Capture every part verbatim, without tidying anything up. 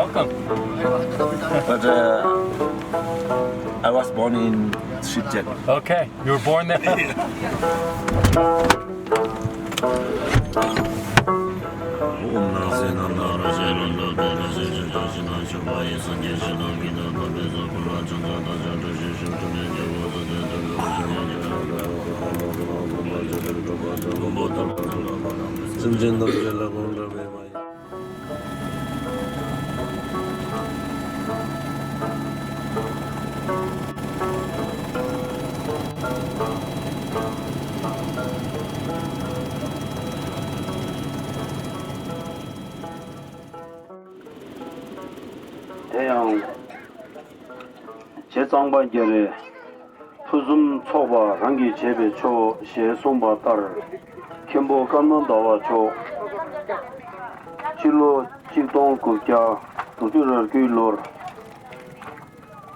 Welcome. But uh, I was born in Shitjen. Okay, you were born there. དེ་ཡང་། རྗེ་གཙང་པ་རྒྱ་རས། ཕུན་སུམ་ཚོགས་པ་རང་གིས་བྱས་པས་ཆོག་ཞེས་གསུངས་པ་ལྟར། མཁན་པོ་ཀརྨ་ཟླ་བ་མཆོག་སྤྱི་ལོ་གཅིག་སྟོང་དགུ་བརྒྱ་དྲུག་ཅུ་རེ་དགུའི་ལོར།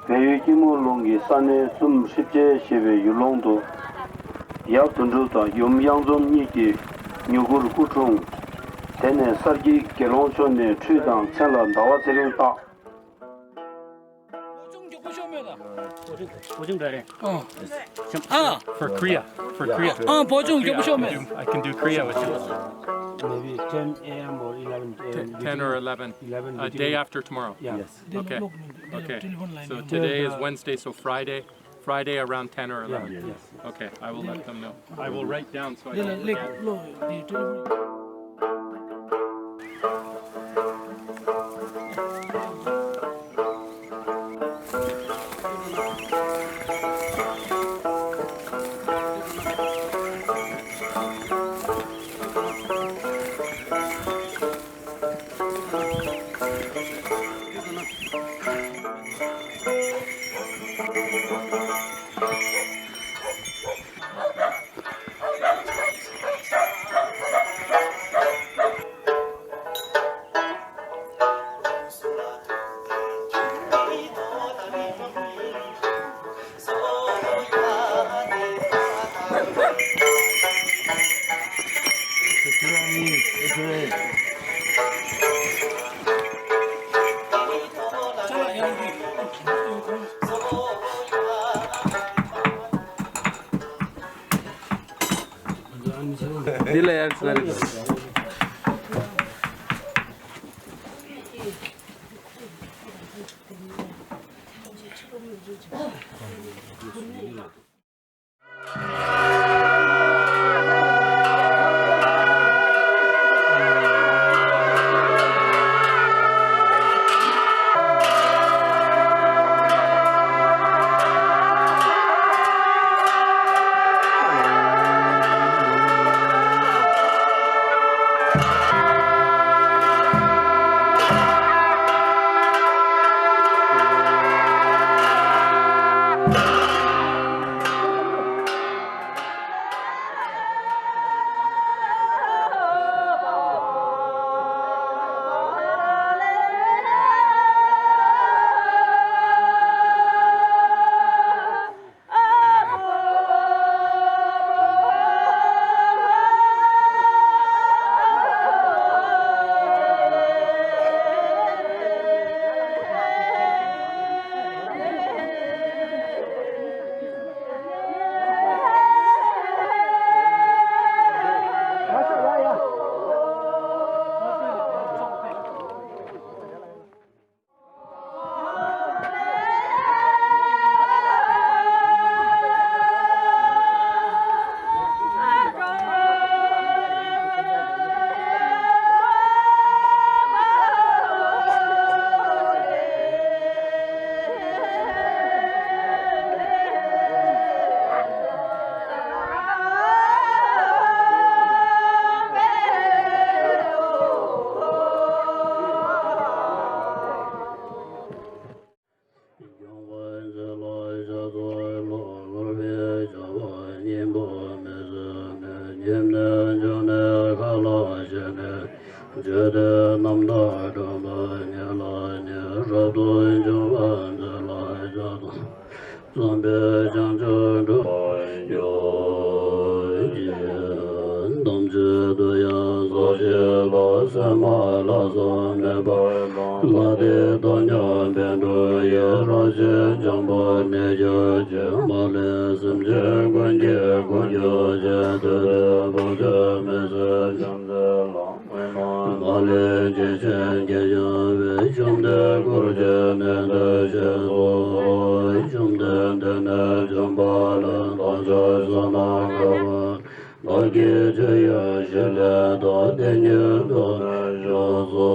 བལ་ཡུལ་སྐྱི་མོ་ལུང་གི་ས་གནས་སུམ་ཧྲིབ་ཅལ་ཞེས་པའི་ཡུལ་ལུང་དུ། ཡབ་དོན་གྲུབ་དང་ཡུམ་གཡང་འཛོམས་གཉིས་ཀྱིས་མྱུ་གུར་སྐུ་འཁྲུངས། དེ་ནས་གསར་སྐྱེས་དགེ་སློང་མཆོག་ནས་ཁྲུས་དང་མཚན་ལ་ཟླ་བ་ཚེ་རིང་བཏགས། 国军脚步消灭了。国军，国军来了。嗯。啊。For Korea. For Korea. 啊，国军脚步消灭。I can do, I can do Korea with you. Maybe ten a m or eleven a m. Ten, ten or eleven. Eleven. Uh, day after tomorrow. Yeah. Yes. Okay. Okay. So today is Wednesday, so Friday. Friday around ten or eleven. Yeah, yes. Okay, I will let them know. I will write down so I don't forget. འདི་ལ་ཡར་ཟེར། ལ་དེ་དང་མཉམ་པའི་འགྲོ་ཡི་རང་བཞིན་བྱམས་པ་ནི་རྒྱུ་ཅན་མ་ལུས་སེམས་ཅན་ཀུན་གྱི་སྐུ་རྒྱུ་ཅན་དུས་དུས་བབ་ཅོལ་མི་བཟོད་བྱམས་བརྩེ་ལ། མ་ལུས་ཇི་བཞིན་དགེ་བཤེས་པའི་བཅོམ་ལྡན་འཁོར་གྱི་ནི་འདུ་ཤེས་སོ། བཅོམ་ལྡན་འདི་ནི་བྱམས་པ་ལ་བདག་ཅག་བསོད་ནམས་དགའ་བ་བདག་གིས་ཇི་ཡོད་ཞི་ལས་དང་དེ་ཉིད་དུ་བྱོན་སོ།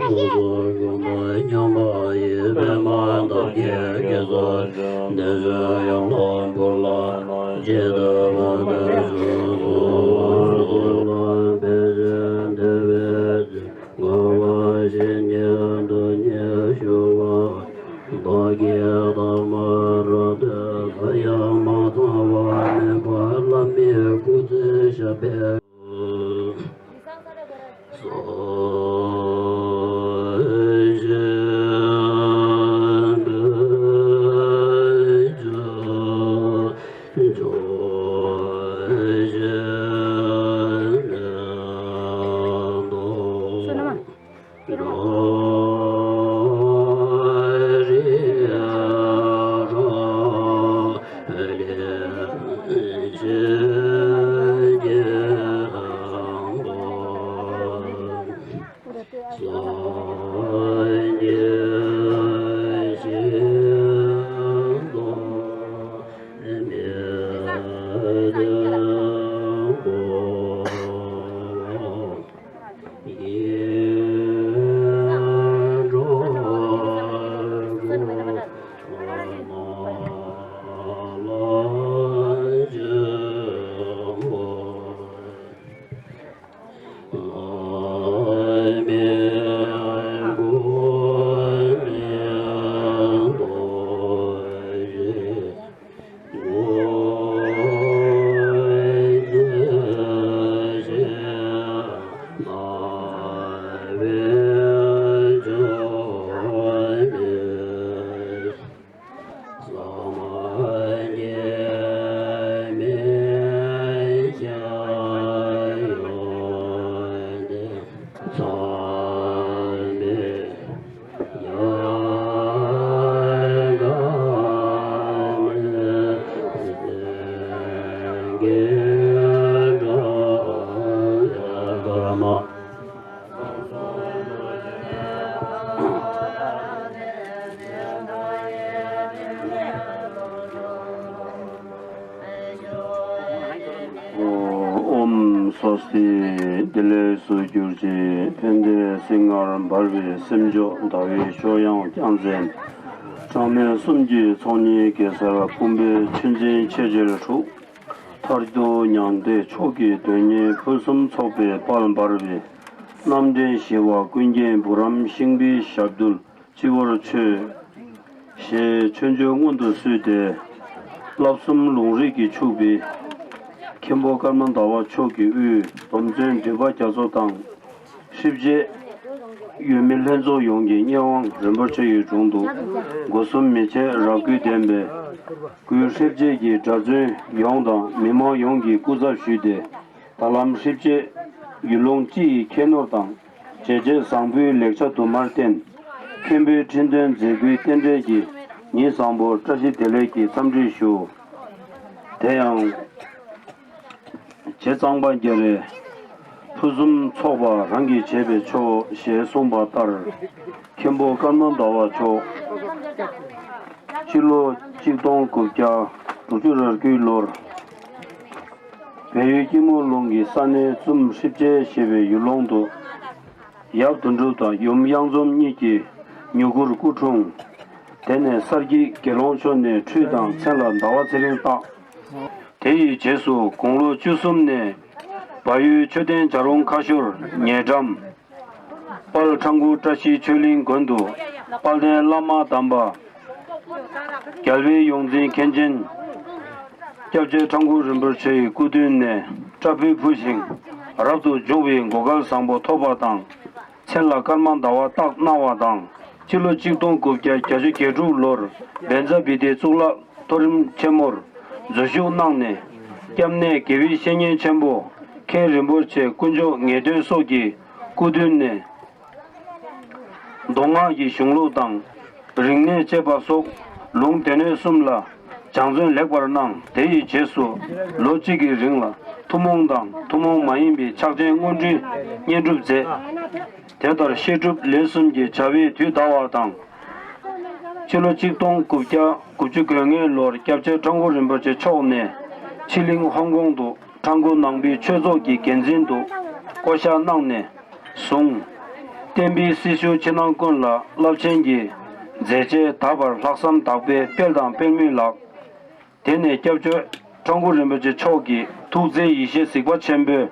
ཐུགས་སུ་ཆུད་པ་མཉམ་པ་ཡི་པདྨ་འདབ་བརྒྱད་ཀྱི་ས་གཞི་འདི་བཞིན་ཡང་ལ་འབུར་ལ་ཇི་ལྟ་བ་དེ་བཞིན་དུ་ལ་འབད་ཞིང་དེ་བས་ཀྱང་ངོ་བོ་ཇི་སྙེད་དུ་ཉེར་བཞུགས་པ། བདག་གིས་ཐ་མ་རབ་ཏུ་ས་ཡང་མ་ཚང་བར་མེད་པར་བླ་མའི་སྐུ་ཚེ་ཞབས་པད། ཨོཾ་སྭ་སྟི། བདེ་ལེགས་སུ་གྱུར་ཅིག་ཕན་བདེའི་སིལ་མངར་འབར་བའི་སེམས་མཆོག་ཟླ་བའི་གཤོག་དབྱངས་རྒྱལ་མཚན། གྲངས་མེད་གསུམ་གྱི་ཚོགས་གཉིས་གེ་སར་ཕུང་པོའི་ཆུ་འཛིན་ཆེ་ཆེར་འཁྲུགས། མཐར་ཐུག་མྱང་འདས་མཆོག་གི་དོན་གཉེར་ཕུན་སུམ་ཚོགས་པའི་དཔལ་འབར་བའི། རྣམ་འདྲེན་ཞི་བ་ཀུན་མཁྱེན་བུ་རམ་ཤིང་པོའི་ཞབས་རྡུལ་སྤྱི་བོར་མཆོད། ཞེས་མཆོད་བརྗོད་སྔོན་དུ་བསུས་ཏེ། བསླབ་གསུམ་ལུང་རིགས་ཀྱིས་ཕྱུག་པའི་མཁན་པོ་ཀརྨ་ཟླ་བ་མཆོག་གི་དབུས་སྡོམ་བརྩོན་འདུས་པ་རྒྱ་མཚོ་དང་། ཧྲིབ་རྗེས་ཡུལ་མི་ལྷན་ཚོགས་ཡོངས་ཀྱི་སྙན་དབང་རིན་པོ་ཆེ་ཡི་དྲུང་དུ། སྒོ་གསུམ་མི་ཕྱེད་རབ་གུས་ལྡན་པས་སྐུའི་ཧྲིབ་རྗེས་ཀྱི་གྲྭ་བཙུན་ཡོངས་དང་མི་མང་ཡོངས་ཀྱི་སྐུ་ཚབ་ཞུས་ཏེ། ད་ལམ་ཧྲིབ་རྗེས་ཡུལ་ལུང་སྤྱི་ཡི་ཁྱད་ནོར་དང་། བྱས་རྗེས་བཟང་པོའི་ལེགས་ཆ་དུ་མར་བསྟན། མཁན་པོའི་ཁྲི་འདོན་མཛད་སྒོའི་རྟེན་འབྲེལ་གྱིས་ཉིན་བཟང་པོར་བཀྲ་ཤིས་བདེ་ལེགས་ཀྱི་འཚམས་འདྲི་ཞུ། དེ་ཡང་། རྗེ་གཙང་པ་རྒྱ་རས་ཕུན་སུམ་ཚོགས་པ་རང་གིས་བྱས་པས་ཆོག་ཞེས་གསུངས་པ་ལྟར། མཁན་པོ་ཀརྨ་ཟླ་བ་མཆོག་སྤྱི་ལོ་གཅིག་སྟོང་དགུ་བརྒྱ་དྲུག་ཅུ་རེ་དགུའི་ལོར། བལ་ཡུལ་སྐྱི་མོ་ལུང་གི་ས་གནས་ཙུམ་ཧྲིབ་ཅལ་ཞེས་པའི་ཡུལ་ལུང་དུ། ཡབ་དོན་གྲུབ་དང་ཡུམ་གཡང་འཛོམས་གཉིས་ཀྱི་མྱུ་གུར་སྐུ་འཁྲུངས། དེ་ནས་གསར་སྐྱེས་དགེ་སློང་མཆོག་ནས་ཁྲུས་དང་མཚན་ལ་ཟླ་བ་ཚེ་རིང་བཏགས། དེ་ཡི་རྗེས་སུ་དགུང་ལོ་བཅུ་གསུམ་ནས་བལ་ཡུལ་མཆོད་རྟེན་བྱ་རུང་ཁ་ཤོར་ཉེ་འགྲམ། དཔལ་ཁྲ་འགུ་བཀྲ་ཤིས་ཆོས་གླིང་དགོན་དུ་དཔལ་ལྡན་བླ་མ་དམ་པ། རྒྱལ་བའི་ཡོངས་འཛིན་མཁན་ཆེན། སྐྱབས་རྗེ་ཁྲ་འགུ་རིན་པོ་ཆེ་ཡི་སྐུ་མདུན་ནས་སྐྲ་ཕུད་ཕུལ་ཞིང་། རབ་ཏུ་བྱུང་བའི་གོ་སྐལ་བཟང་པོ་ཐོབ་པ་དང་། མཚན་ལ་ཀརྨ་ཟླ་བ་བཏགས་གནང་བ་དང་། སྤྱི་ལོ་གཅིག་སྟོང་དགུ་བརྒྱ་བརྒྱད་ཅུ་གྱ་དྲུག་ལོར་བཛྲ་པི་ཏའི་གཙུག་ལག་མཐོ་རིམ་ཆེན་མོར་འཛུལ་ཞུགས་གནང་ནས། སྐྱབས་གནས་དགེ་བའི་བཤེས་གཉེན་ཆེན་པོ་མཁན་རིན་པོ་ཆེ་དཀོན་མཆོག་ངེས་དོན་སོགས་ཀྱི་སྐུ་མདུན་ནས། མདོ་སྔགས་ཀྱི་གཞུང་ལུགས་དང་། རིག་གནས་བཅས་པ་སོགས་ལུང་སྡེ་སྣོད་གསུམ་ལ་སྦྱང་བརྩོན་ལེགས་པར་གནང་། དེ་ཡི་རྗེས་སུ་ལོ་གཅིག་གི་རིང་ལ་ཐུན་མོང་དང་ཐུན་མོང་མ་ཡིན་པའི་ཕྱག་ཆེན་སྔོན་འགྲོའི་བསྙེན་སྒྲུབ་མཛད། དེ་ལྟར་བཤད་སྒྲུབ་ལས་གསུམ་གྱི་བྱ་བས་དུས་འདའ་བ་དང་། སྤྱི་ལོ་གཅིག་སྟོང་དགུ་བརྒྱ་དགུ་བཅུ་གོ་ལྔའི་ལོར་སྐྱབས་རྗེ་ཁྲ་འགུ་རིན་པོ་ཆེ་མཆོག་ནས་ཕྱི་གླིང་ཧོང་ཀོང་དུ་ཁྲ་འགུ་ནང་པའི་ཆོས་ཚོགས་ཀྱི་འགན་འཛིན་དུ་བསྐོ་བཞག་གནང་ནས་བཟུང་། བསྟན་པའི་སྲི་ཞུ་ཕྱི་ནང་ཀུན་ལ་རླབས་ཆེན་གྱི་མཛད་རྗེས་དག་པར་ལྷག་བསམ་དག་པས་སྤེལ་དང་སྤེལ་མུས་ལགས། དེ་ནས་སྐྱབས་རྗེ་ཁྲ་འགུ་རིན་པོ་ཆེ་མཆོག་གིས་ཐུགས་བརྩེའི་ཡེ་ཤེས་གཟིགས་པ་ཆེན་པོས་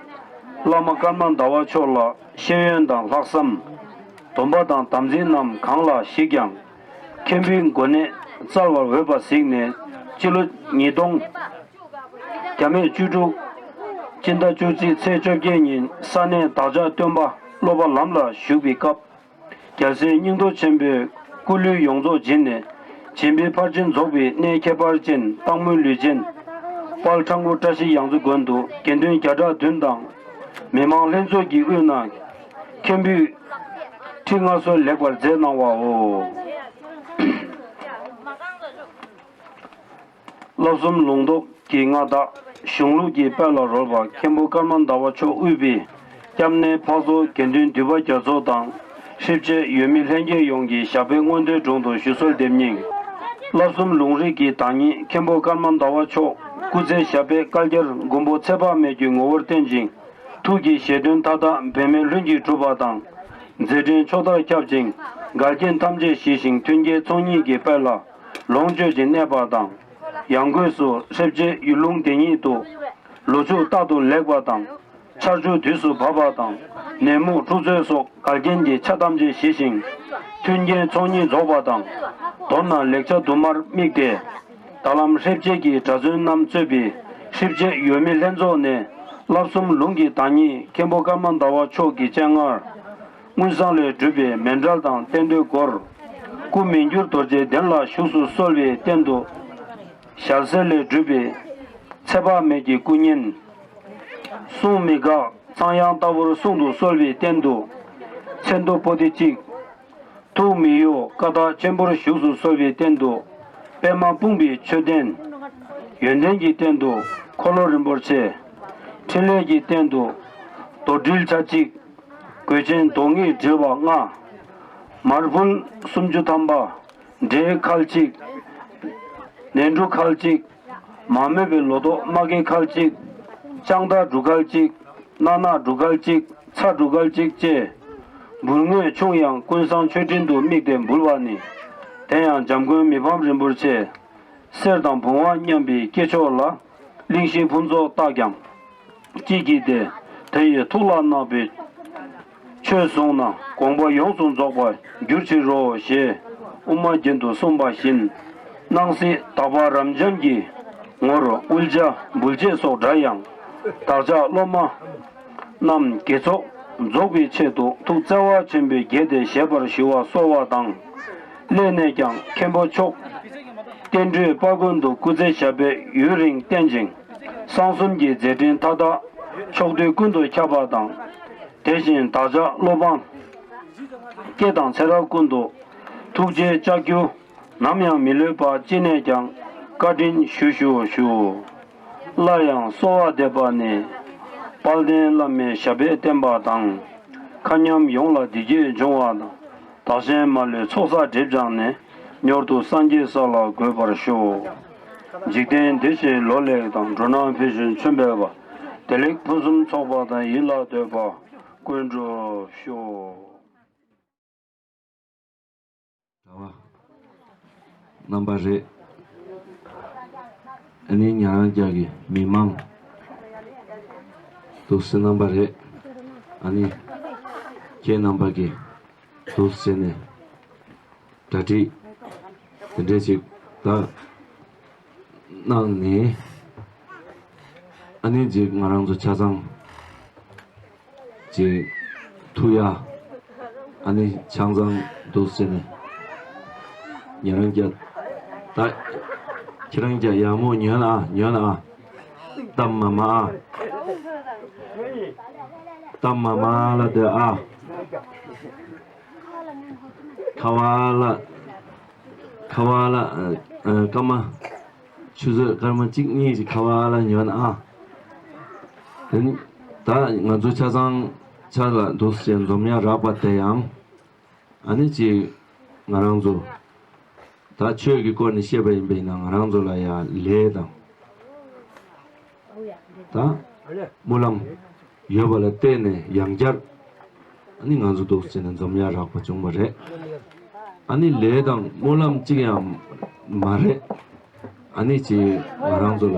བླ་མ་ཀརྨ་ཟླ་བ་མཆོག་ལ་ཤེས་ཡོན་དང་ལྷག་བསམ། སྡོམ་པ་དང་དམ་ཚིག་རྣམས་གང་ལགས་ཤིག་ཀྱང་། མཁན་པོའི་གོ་གནས་སྩལ་བར་འོས་པ་གཟིགས་ནས་སྤྱི་ལོ་ཉིས་སྟོང་། རྒྱ་མེད་བཅུ་དྲུག་སྤྱི་ཟླ་བཅུ་གཅིག་ཚེས་བཅོ་བརྒྱད་ཉིན་ས་གནས་བདག་ཅག་སྟོན་པ་སློབ་པ་ལམ་ལ་བཞུགས་པའི་སྐབས། རྒྱལ་སྲས་སྙིང་ཐུབ་ཆེན་པོས་སྐུ་ལུས་ཡོངས་རྫོགས་བྱིན་ནས། བྱིན་པའི་ཕར་ཕྱིན་རྫོགས་པའི་གནས་ཁྱད་པར་ཅན་སྟག་མོའི་ལུས་ཅན། དཔལ་ཁྲ་འགུ་བཀྲ་ཤིས་གཡང་རྩེ་དགོན་དུ་དགེ་འདུན་བརྒྱ་ཕྲག་བདུན་དང་། མི་མང་ལྷན་ཚོགས་ཀྱི་དབུས་ན་མཁན་པོས་ཁྲི་མངའ་གསོལ་ལེགས་པར་མཛད་གནང་བའོ། བསླབ་གསུམ་ལུང་རྟོགས་ཀྱི་མངའ་བདག་གཞུང་ལུགས་ཀྱི་དཔལ་ལ་རོལ་པ་མཁན་པོ་ཀརྨ་ཟླ་བ་མཆོག་དབུས་པའི་སྐྱབས་གནས་འཕགས་ཚོགས་དགེ་འདུན་འདུས་པ་རྒྱ་མཚོ་དང་། ཧྲིབ་ཆེན་ཡུལ་མི་ལྷན་རྒྱས་ཡོངས་ཀྱིས་ཞབས་པད་མངོན་མཐོའི་དྲུང་དུ་ཞུ་གསོལ་འདེབས་སྙིང་། བསླབ་གསུམ་ལུང་རིགས་ཀྱི་བདག་ཉིད་མཁན་པོ་ཀརྨ་ཟླ་བ་མཆོག་སྐུ་ཚེ་ཞབས་པད་བསྐལ་བརྒྱར་མགོན་པོ་ཚེ་དཔག་མེད་ཀྱི་ངོ་བོར་བརྟན་ཅིང་། ཐུགས་ཀྱི་བཞེད་དོན་མཐའ་དག་འབད་མེད་ལྷུན་གྱིས་གྲུབ་པ་དང་། མཛད་འཕྲིན་ཕྱོགས་མཐར་ཁྱབ་ཅིང་འགལ་རྐྱེན་ཐམས་ཅད་ཞི་ཞིང་མཐུན་རྐྱེན་ཚོགས་གཉིས་ཀྱི་དཔལ་ལ་ལོངས་སྤྱོད་ཅིང་གནས་པ་དང་། ཡང་སྒོས་སུ་ཧྲིབ་ཆེན་ཡུལ་ལུང་འདི་ཉིད་དུ་ལོ་ཕྱུགས་རྟག་ཏུ་ལེགས་པ་དང་། ཆར་ཆུ་དུས་སུ་བབས་པ་དང་། ནད་མུག་འཁྲུག་རྩོད་སོགས་འགལ་རྐྱེན་གྱི་ཆ་ཐམས་ཅད་ཞི་ཞིང་། མཐུན་རྐྱེན་ཚོགས་གཉིས་རྫོགས་པ་དང་། མདོར་ན་ལེགས་ཆ་དུ་མར་དམིགས་ཏེ། ད་ལམ་ཧྲིབ་ཆེན་གྱི་གྲྭ་བཙུན་རྣམས་གཙོས་པའི་ཧྲིབ་ཆེན་ཡུལ་མི་ལྷན་ཚོགས་ནས་བསླབ་གསུམ་ལུང་གི་བདག་ཉིད་མཁན་པོ་ཀརྨ་ཟླ་བ་མཆོག་གི་སྤྱན་སྔར། མངོན་བསམ་ལས་གྲུབ་པའི་མཎྜལ་དང་རྟེན་འབྲེལ་སྐོར། སྐུ་མི་འགྱུར་རྡོ་རྗེ་གདན་ལ་བཞུགས་སུ་གསོལ་བའི་རྟེན་དུ། ཞལ་ཟས་ལས་གྲུབ་པའི་ཚེ་དཔག་མེད་ཀྱི་སྐུ་བརྙན། གསུང་མི་འགག་ཚངས་དབྱངས་ལྟ་བུར་གསུང་དུ་གསོལ་བའི་རྟེན་དུ། མཚན་རྡོ་པོ་ཏི་གཅིག་ཐུགས་མི་གཡོ་ཀ་དག་ཆེན་པོར་བཞུགས་སུ་གསོལ་བའི་རྟེན་དུ། པདྨ་སྤུངས་པའི་མཆོད་རྟེན། ཡོན་ཏན་གྱི་རྟེན་དུ་འཁོར་ལོ་རིན་པོ་ཆེ། ཕྲིན་ལས་ཀྱི་རྟེན་དུ་རྡོར་དྲིལ་ཆ་གཅིག་གོས་ཆེན་མདོག་ངེས་འདྲིལ་བ་ལྔ། མར་ཕུལ་སུམ་ཅུ་ཐམ་པ། འབྲས་ཁལ་གཅིག་ནས་འབྲུ་ཁལ་གཅིག་མ་རྨོས་པའི་ལོ་ཏོག་མ་གི་ཁལ་གཅིག་ལྕང་དར་འབྲུ་ཁལ་གཅིག་སྣ་ནག་འབྲུ་ཁལ་གཅིག་ཚྭ་འབྲུ་ཁལ་གཅིག་བཅས། འབུལ་དངོས་ཆུང་ཡང་ཀུན་བཟང་མཆོད་སྤྲིན་དུ་དམིགས་ཏེ་འབུལ་བ་ནི། དེ་ཡང་འཇམ་མགོན་མི་ཕམ་རིན་པོ་ཆེ། གསེར་དང་བུང་བ་མཉམ་པའི་སྐྱེས་མཆོག་ལ། གླིང་བཞི་ཕུན་ཚོགས་རྟགས་ཀྱང་། གཅིག་གིས་ཏེ། དེ་ཡི་ཐུགས་ལ་བརྣག་པའི། ཆོས་བཟུང་ན་དགོངས་པ་ཡོངས་སུ་རྫོགས་པར་གྱུར་ཅིག་རོ་ཞེས་དབུ་མ་རྒྱན་དུ་གསུངས་པ་བཞིན། སྣང་སྲིད་དག་པ་རབ་འབྱམས་ཀྱི་ངོར་དབུལ་ཇ་འབུལ་བྱེད་སོགས་འདྲ་ཡང་། བདག་ཅག་སློབ་མ་རྣམས་དགེ་ཚོགས་རྫོགས་པའི་ཆེད་དུ་ཐུགས་བརྩེ་བ་ཆེན་པོས་དགྱེས་ཏེ་བཞེས་པར་ཞུ་བ་གསོལ་བ་དང་། སླད་ནས་ཀྱང་མཁན་པོ་མཆོག་བསྟན་འགྲོའི་དཔལ་མགོན་དུ་སྐུ་ཚེ་ཞབས་པད་ཡུན་རིང་བརྟན་ཅིང་། གསང་གསུམ་གྱི་མཛད་འཕྲིན་མཐའ་དག་ཕྱོགས་དུས་ཀུན་ཏུ་ཁྱབ་པ་དང་། དེ་བཞིན་བདག་ཅག་སློབ་འབངས་སྐྱེ་དང་ཚེ་རབས་ཀུན་ཏུ་ཐུགས་རྗེའི་ལྕགས་ཀྱུ་ནམ་ཡང་མི་ལུས་པ་ཅི་ནས་ཀྱང་བཀའ་དྲིན་ཞུ་ཞུ་ཞུ། སླར་ཡང་གསོལ་བ་འདེབས་པ་ནི། དཔལ་ལྡན་བླ་མའི་ཞབས་པད་བརྟན་པ་དང་། མཁའ་མཉམ་ཡོངས་ལ་བདེ་སྐྱིད་འབྱུང་བ་དང་། བདག་གཞན་མ་ལུས་ཚོགས་བསགས་སྒྲིབ་སྦྱངས་ནས། མྱུར་དུ་སངས་རྒྱས་ས་ལ་འགོད་པར་ཤོག་འཇིག་རྟེན་བདེ་ཞིང་ལོ་ལེགས་དང་། འགྲོ་རྣམས་ཕན་ཞིང་ཆོས་འཕེལ་བ། བདེ་ལེགས་ཕུན་སུམ་ཚོགས་པ་དང་། ཡིད་ལ་འདོད་པ་ཀུན་འགྲུབ་ཤོག་གྲྭ་པ་རྣམ་པ་རེད། ཨ་ནི་ཉ་རང་རྒྱ་གི་མི་མང་འདུག་སེ་རྣམ་པ་རེད། ཨ་ནི་ཁྱེད་རྣམ་པ་གི་འདུག་སེ་ནས་གྲ་སྒྲིག་དེ་འདྲས་ཅིག་ད་གནང་ནས། ཨ་ནི་ཅིག་ང་རང་ཚོ་ཆ་ཚང་ཅིག་ཐུག་ཡ། ཨ་ནི་ཆང་ཚང་འདུག་ཟེར་ནས། ཉེ་རང་རྒྱ། ད་ཁྱེད་རང་རྒྱ་ཡག་མོ་ཉོན་ཨ། ཉོན་ཨ། གཏམ་མ་མ་ཨ། གཏམ་མ་མ་ལ་དེ་ཨ། ཁ་བ་ལ། ཁ་བ་ལ། ཨ། ཨ། སྐར་མ། ཆུ་ཚོད་སྐར་མ་གཅིག་གཉིས་ཤིག་ཁ་བ་ལ་ཉོན་ཨ། དེ་ནི་ད་ང་ཚོ་ཆ་ཚང་ཆ་ལ་འདུག་སེ་འཛོམས་ཡ་རག་པ་དེ་ཡང་། ཨ་ནི་ཅིག་ང་རང་ཚོ་ད་ཆོས་ཀྱི་སྐོར་ནས་བཤད་པ་ཡིན་པས་ན། ང་རང་ཚོ་ལ་ཡ་ལས་དང་། ད་སྨོན་ལམ་ཡོད་པ་ལ་བརྟེན་ནས་ཡང་བསྐྱར་ཨ་ནི་ང་ཚོ་འདུག་སེ་ནས་འཛོམས་ཡ་རག་པ་བྱུང་བ་རེད། ཨ་ནི་ལས་དང་སྨོན་ལམ་གཅིག་ཡང་མ་རེད། ཨ་ནི་ཅིག་ང་རང་ཚོ་ལ་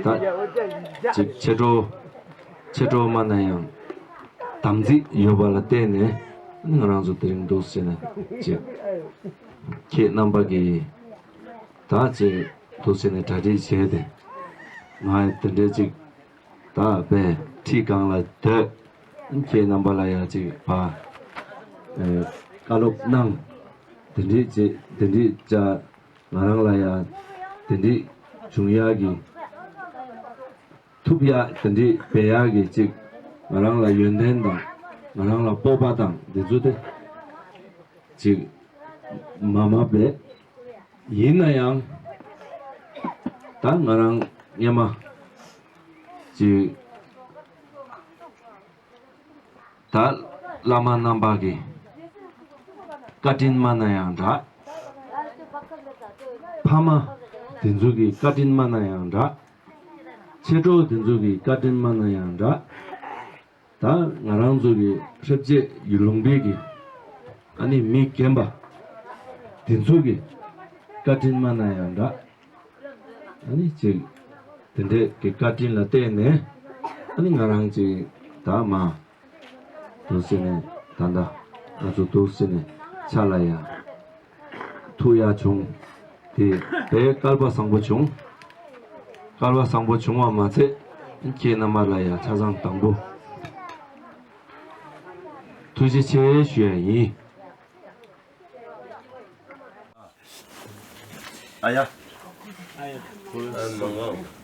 ད་ཅིག་ཕྱི་དྲོ་ཕྱི་དྲོ་མ་ན་ཡང་དམ་ཚིག་ཡོད་པ་ལ་བརྟེན་ནས་ཨ་ནི་ང་རང་ཚོ་དེ་རིང་འདུག་སེ་ནས་ཅིག་ཁྱེད་རྣམ་པ་གིས་ད་ཅིག་འདུག་སེ་ནས་གྲ་སྒྲིག་བྱས་ཏེ། ང་དེ་འདྲའི་ཅིག་ད་དཔེ་ཁྲི་སྒང་ལ་སྡོད། ཁྱེད་རྣམ་པ་ལ་ཡ་ཅིག་ཕར་ཨེ་བཀའ་སློབ་གནང་། དེ་འདྲའི་ཅིག་དེ་འདྲའི་ཅིག་ང་རང་ལ་ཡ་དེ་འདྲའི་བྱུང་ཡག་གི་ཐུབ་ཡག་དེ་འདྲའི་འབད་ཡག་གི་ཅིག་ང་རང་ལ་ཡོན་ཏན་དང་ང་རང་ལ་སྤོབས་པ་དང་འདི་ཚོ་དེ་ཅིག་མ་མ་འབད། ཡིན་ན་ཡང་ད་ང་རང་སྔོན་མ་ཅིག་ད་བླ་མ་རྣམ་པ་གི་བཀའ་དྲིན་མ་ན་ཡང་འདྲ། ཕ་མ་དེ་ཚོ་གི་བཀའ་དྲིན་མ་ན་ཡང་འདྲ། མཆེད་གྲོགས་དེ་ཚོ་གི་བཀའ་དྲིན་མ་ན་ཡང་འདྲ། ད་ང་རང་ཚོ་གི་ཧྲེབ་ཅེ་ཡུལ་ལུང་པའི་གི་ཨ་ནི་མི་རྒན་པ་དེ་ཚོ་གི་བཀའ་དྲིན་མ་ན་ཡང་འདྲ། ཨ་ནི་ཅིག་དེ་འདྲས་ཀྱི་བཀའ་དྲིན་ལ་བརྟེན་ནས་ཨ་ནི་ང་རང་ཅིག་ད་མ་འདུག་སེ་ནས་ད་ལྟ་ང་ཚོ་འདུག་སེ་ནས་ཆ་ལ་ཡ་ཐུག་ཡ་བྱུང་། དེ་དཔེ་སྐལ་པ་བཟང་པོ་བྱུང་། སྐལ་པ་བཟང་པོ་བྱུང་བ་མ་ཚད་ཁྱེད་རྣམ་པ་ལ་ཡ་ཆ་ཚང་དང་པོ་ཐུགས་རྗེ་ཆེ་ཞུ་ཡ་ཡིན། ཨ་ཡ། ཨ་ཡ། ཨ་མ་ང་།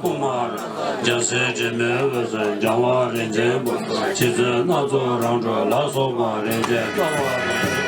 ཁུག་མར། འཇའ་ཟེར་དྲི་མེད་འོད་ཟེར་འཇམ་དབྱངས་རིག་འཛིན་པོ། རྗེ་བཙུན་སྣ་ཚོགས་རང་གྲོལ་ལ་སོགས་པ་རིག་བྱེད་ཀྱི།